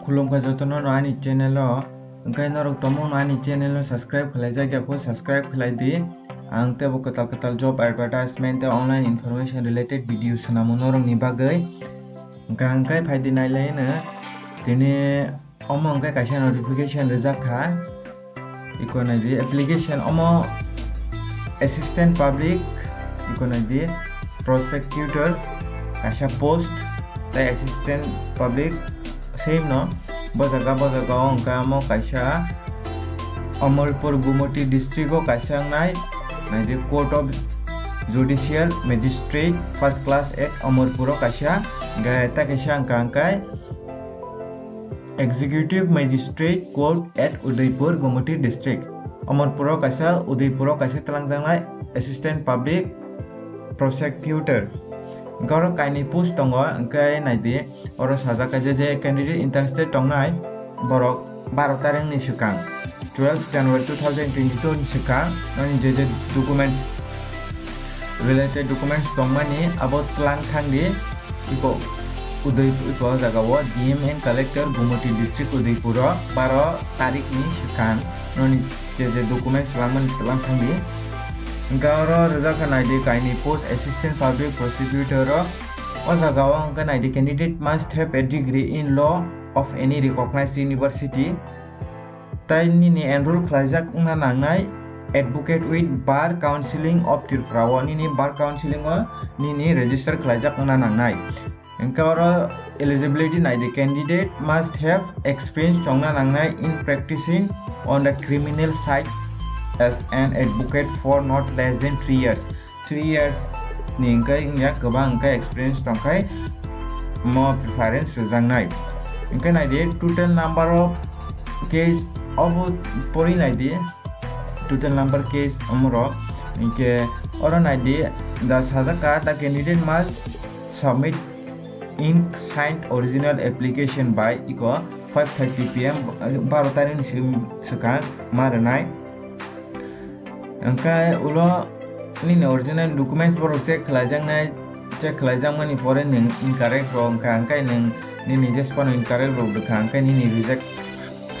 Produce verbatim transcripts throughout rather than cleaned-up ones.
Khulumkha jotono no ani channel o. Hwnkhe norok tongmung no ani channel no subscribe khlaijak ya kho, subscribe khlai di. Ang tebo kwtal kwtal job advertisement tei online information related video swnamo norok ni bagwi. Hwnkhe ang khe phai di nailai no. Tini omo hwnkhe kaisa notification rijak kha. Iko nai di application omo assistant public, iko nai di prosecutor kaisa post, tei assistant public same no. Bo jaga, bo jaga o hwnkha omo kaisa Amarpur Gumoti district o kaisa wngnai, nai di Court of Judicial Magistrate first class at Amarpur o kaisa, hwnkhe ta kaisa hwnkha hwnkhe Executive Magistrate Court at Udaipur, Gumoti District. Amarpuro kaisa, Udaipuro kaisa twlangjaknai Assistant Public Prosecutor. Hwnkhe oro kainwi post tongo, hwnkhe naidi, oro sajak kha je je candidate interested tongnai borok baro tarikni swkang, twelve January two thousand twenty-two ni swkang, nini je je documents, related documents tongmani abo twlang thangdi. Iko Udai-, iko o jaga o D M and Collector Gumoti District Udaipur o baro tarik ni swkang noni je je documents twlangmani twlang thangdi. Hwnkhe oro rijak kha naidi kainwi post Assistant Public Prosecutor o. O jaga o hwnkhe naidi candidate must have a degree in law of any recognized university. Tai nini enroll khlaijak wngna nangnai Advocate with Bar Counseling of Tripura o, nini Bar Counseling o nini register khlaijak wngna nangnai. Hwnkhe oro eligibility naidi, candidate must have experience chongna nangnai in practicing on the criminal side as an advocate for not less than three years. Three years ni hwnkhe wngya, kwbang hwnkhe experience tongkhai mo preference rwjaknai. Hwnkhe naidi total number of case obo pori naidi, total number case omorok. Hwnkhe oro naidi, da sajak kha, the candidate must submit in signed original application by iko five thirty P M baro tarikni swkang ma rwnai. Hwnkhe ulo nini original documents borok check khlaijaknai, check khlaijakmani pore nwng incorrect rok wngkha, hwnkhe nwng nini jesphano incorrect rok rwkha, hwnkhe nini reject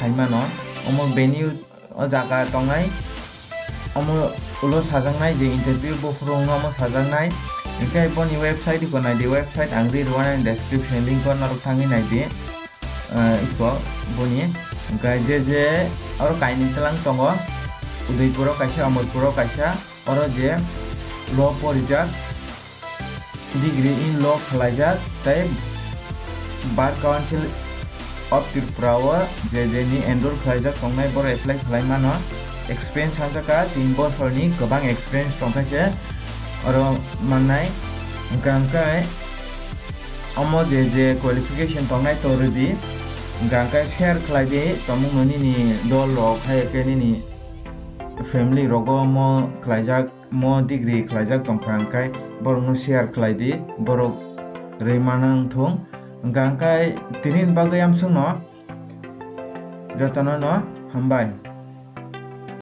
khaimano. Omo venue o jaga tongnai, omo ulo sajaknai je interview bophuru wngno omo sajaknai. Hwnkhe boni website iko naidi, website ang ri rwanani description link o norok thangwi naidi. Ah, iko boni hwnkhe je je oro kainwi twlang tongo, Udaipuro kaisa, Amarpuro kaisa, oro je law porijak, degree in law khlaijak tei Bar Council of Tripura o je je ni enroll khlaijak tongnai borok apply khlai mano. Experience hamjakha tin bosorni kwbang experience tongkha se oro mannai. Hwnkhe hwnkhe omo je je qualification tongnai to rwdi, hwnkhe hwnkhe share khlai di, tongmung no nini dol rok hai khe nini family rogo mo khlaijak, mo degree khlaijak tongkha, hwnkhe borokno share khlai di, borok rwi mana wngthung. Hwnkhe hwnkhe tini bagwi amsukno jotono no hambai.